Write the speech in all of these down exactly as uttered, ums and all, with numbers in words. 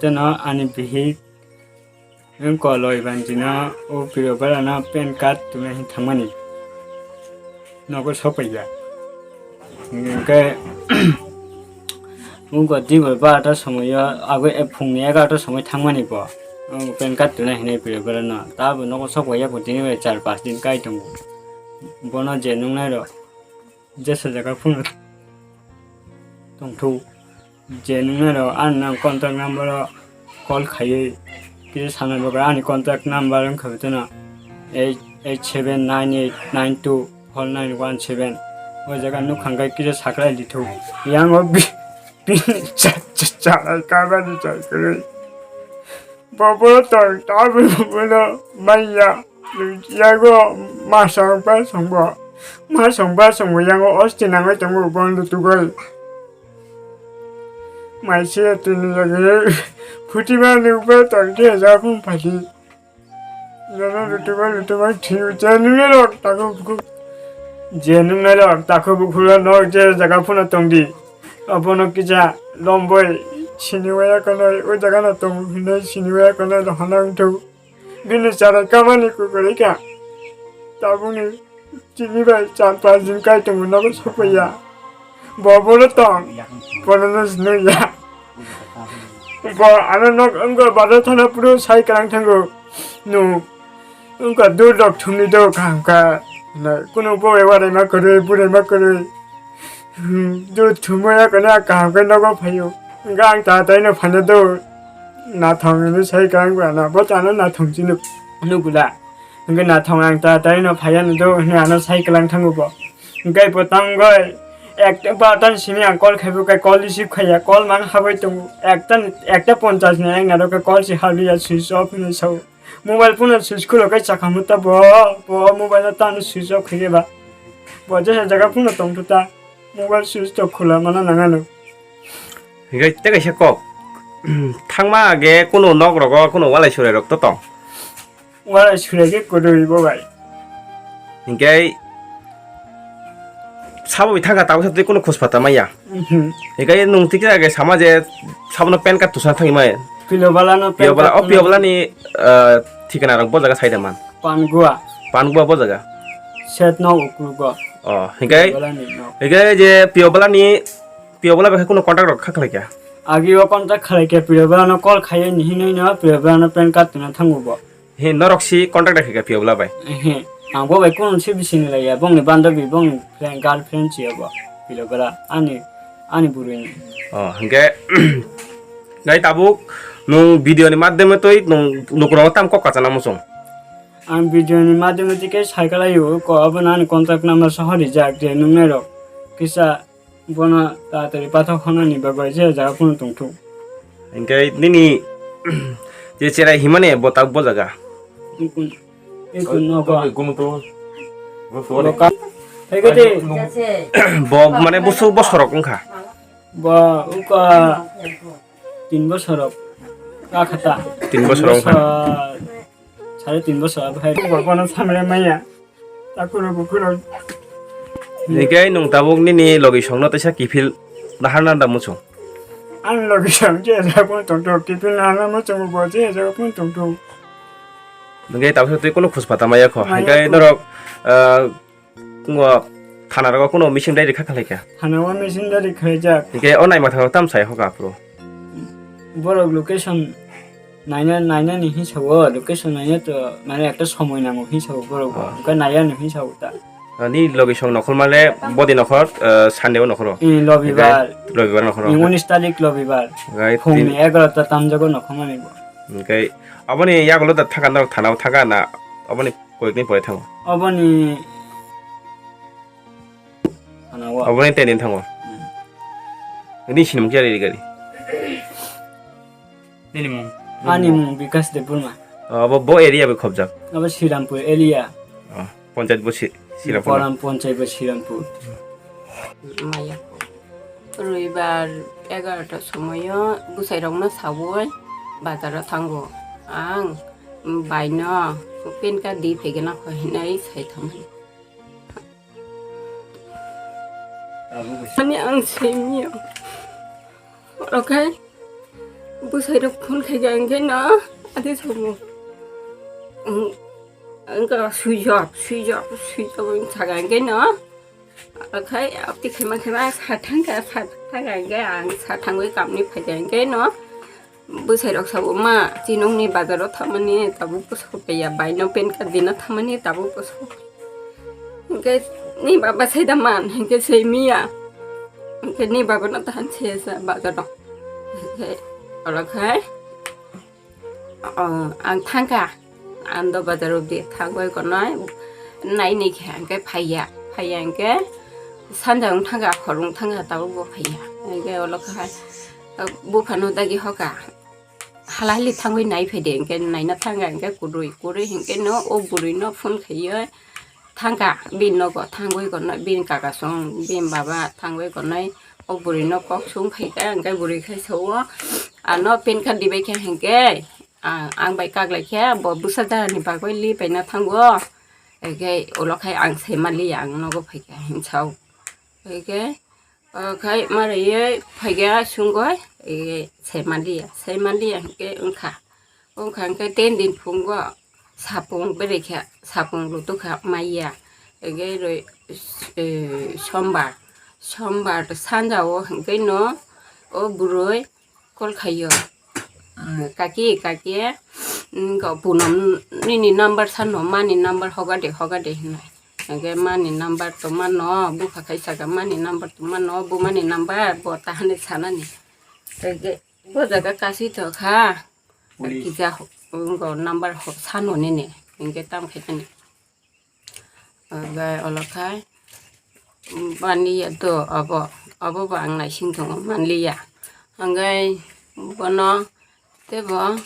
Teno ani bihik wngkha loi banjino o Pirobala no pan card tubuna hin thangmani nogo sokpaiya. Hingke wngkha dibar barota somoyo abo phungni egarota somoi thangmani bo. Wng pan card tubuna hinwi Pirobala no tabo nogo sokpaiya bo tini bai char pas din kai tongo. Bono je nungnai rok. Jesa jaga phone tongthok. Je nungnai rok ani nang contact number o call khaiwi kisa sana bagwi ani contact number wngkha beteno eight eight seven nine eight nine two four nine one seven. O jaga nukha hwnkhe kisa sakhlai lithok. Yang o bi-, bini cha-, cha-, chalai kabani chai kwrwi. Bo bono tong tabwi bono manya. Yago masong basong bo. Masong basong bo yango osti nangwi tongo bono tugoi. Maise tini jagre. Phutima nukba tong khe ja phung phadi. Jono lutuba lutuba thiu je nungnai rok tako buku. Je nungnai rok tako bukulo nok je jaga phuna tongdi. Abono kisa lomboi siniwaya kono o jaga no tongo hinwi siniwaya kono rohana wngthok. Bini chara kamani kukurika. Tabukni tini bai char pas din kai tongo nogo sopaiya. Bo bono tong, bono no sinui ya. Bo ano nok wngkha bazar thana puro sai kwrang thango. Nu wngkha dur rok thumni do kaham kha. Kuno bo ewa rema kwrwi, bu rema kwrwi. Hmm, do thumo ya kana kaham khe nogo phaio. Hingke ang tatai no phano do. Nathong hinwi sai ka ang bana. Bo tano nathong chini nugula. Hingke nathong ang tatai no phaya no do hinwi ano sai kwlang thango bo. Hingke bo tangoi ekta button simi ang call khaibo khe call receive khaiya. Call man habai tongo. Ekta, ekta ponchas ni ang naro khe call si haliya switch off hinwi sao. Mobile phone no switch khulok khe chakha muta bo, bo mobile no tano switch off khaikhe ba. Bo jesa jaga phone no tongthu ta, mobile switch to khula mana nangano. Hingke tei kaisa kok, thangma age kuno nok rogo kuno walai surai rok to tong. Walai surai khe kwrwi bo bai. Hingke sabo bai thangkha tabuk sa twi kuno khus pata maya. Mhm. Hingke nung twi khe sama je sabono pan card tusa thangwi mai. Piyobala no pan Piyobala, card o tusa Piyobala ni, ah, thikana rok bo jaga sai da man. Pangua. Pangua bo jaga. Set no ukrugo. Oh, hingke Piyobala ni no. Hingke je Piyobala ni, Piyobala bai kuno contact rok kha khlai kha. Agi o contact khlai khe Piyobala no call khaiye ni hinwi no Piyobala no pan card tuna thango bo. He, norok si contact da khe Piyobala bai? He, ang bo bai kuno se bising lai ya, bongni bandabi, bongni friend, girlfriend si ya bo, Piyobala, ani, ani burui ni. Oh, hingke, nai tabuk, nung video ni madhyame twi, nung lukurok tam kok kachana muchung. Ang video ni madhyame twi khe sai kalaio, ko abo nani contact number sohor rijak je nung nai rok, kisa Bono tatari pathak hwnani bagwi je jaga phano tongthok. Hingke nini je cherai himani bo tak bo jaga. Ikun, ikun nogo. Ikun to. Bo ka-, hai kete. Bo mane busu bosorok wngkha. Bo uka tin bosorok. Kakhata. Tin bosorok wngkha. Bosor. Sare tin bosor abo hai. Bo kono samre maya. Takuro bukuro. Hingke nung tabuk nini logisong no teisa kiphil naharna da muchung. Ang logisong je jaga phano tongthok, kiphil naharna muchung bo je jaga phano tongthok. Hingke tabuk twi kuno khus pata maya kho. Maya kho. Hingke norok, ah, kungo thana rogo kuno missing diary kha khlai kha. Thana o missing diary khlaijak. Hingke o naima thang tam sai hoka aphuru. Borok location naina, nainani hinsa o, location naina to, mane, ekta somoi nango hinsa o borok bo. Ah. Hingke naiya ni hinsa o ta. Ah, ni logisong nokhorma le bodi nokhor, ah, Sunday o nokhoro. Eh, Lobibar. Hingke Lobibar nokhoro. Eh, unis tarik Lobibar. Hingke phungni tin egarota tamjago nokhormani bo. Hingke aboni yagulo da thaka norok thana o thaka na aboni koyekni pore thango. Aboni Ano wa. Obo ni tei din thango. Hmm. Ni sinimung khe ari gari. Nini mung? Ani mung Bikas Debbarma. Obo bo area bai khobjak? Obo Srirampur area. Oh, ponchayat bo Si-, Srirampur. Poram ponchayat bo Srirampur. Maya. Roibar egarota somoyo bwsairokno saui bazaro thango. Ang baino pan card di phaigena kho hinwi sai thangmani. Ani ang simiyo. Oke. Bwsai rok phone khai ga hwnkhe no, adi somo. Wng-, wngkha switch off, switch off, switch off wng saka hwnkhe no. Okhai, abti khaima khaima sa thangkha, sa thangkha hwnkhe ang sa thangwi kamni phaikha hwnkhe no. Bwsai rok sabo, "Ma, chinungni bazaro thangmani tabuk bwsai paiya, baino pen card dina thangmani tabuk bwsai paiya." Hwnkhe ni baba sai da man, hwnkhe sai miya. Hwnkhe ni baba no tahan se sa bazaro. Hwnkhe oro khai, o, ang thangkha. Ang do bazaro di thangwi konoi naini khe hwnkhe phaiya. Phaiya hwnkhe sanja wng thangkha, khorung thangkha, tabuk bo phaiya. Hwnkhe olo khai, o, buphano dagi hoka. Hala hali thangwi nai phaidi hwnkhe naina thangkha hwnkhe kwrwi. Kwrwi hwnkhe no o bwrwi no phone khaiwi thangkha bini nogo, thangwi konoi bini kaka song, bini baba thangwi konoi o bwrwi no kok song phaikha, hwnkhe bwrwi khai sao, "Ano pen card dibai khe hwnkhe, ang, ang bai kak lai khe bo bwsa darani bagwi li paina thango." Hwnkhe ulo khai ang sai manliya, ang nogo phaikha hwnsao. Hwnkhe, o khai maraiwi phaikha sungwi, hwnkhe sai manliya, sai manliya hwnkhe wngkha. Wngkha hwnkhe ten din phungo sapung berekha, sapung lutukha maiya. Hwnkhe roi, eh, sombar, sombar sanjao hwnkhe no o bwrwi call khaio. "Kaki, kaki, mm, ko punom nini number sano, mani number hogade, hogade," hinwi. Hwnkhe mani number to mano, bupha khai saka mani number to mano, bumani number bo tahani sanani. Hwnkhe bo jaga kasi tokha. Police. Kisa ho-, wngkha number ho-, sano nini, hwnkhe tam khaikhe ni. Hwnkhe olo khai, manliya to abo, abo bo ang naising tongo, manliya. Hwnkhe bono teibo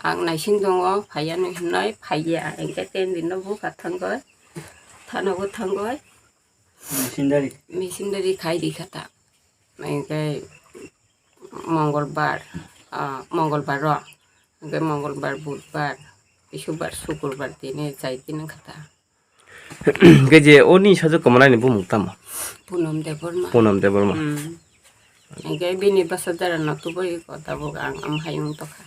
ang naising tongo, phaiya nw hinwi phaiya, hwnkhe ten din no bupha thangwi, thana bo thangwi. Missionary. Missionary khai rikha ta. Hwnkhe Mongolbar, ah, Mongolbar ro. Hwnkhe Mongolbar, Budbar, Bisukbar, Sukurbar tini chai tini wngkha ta. Hwnkhe je oni sajwk kwmalaini bumung tamo? Punom Debbarma. Punom Debbarma. Hmm. Hwnkhe bini bwsa dara no tubui ko tabuk ang amhai wng tokha.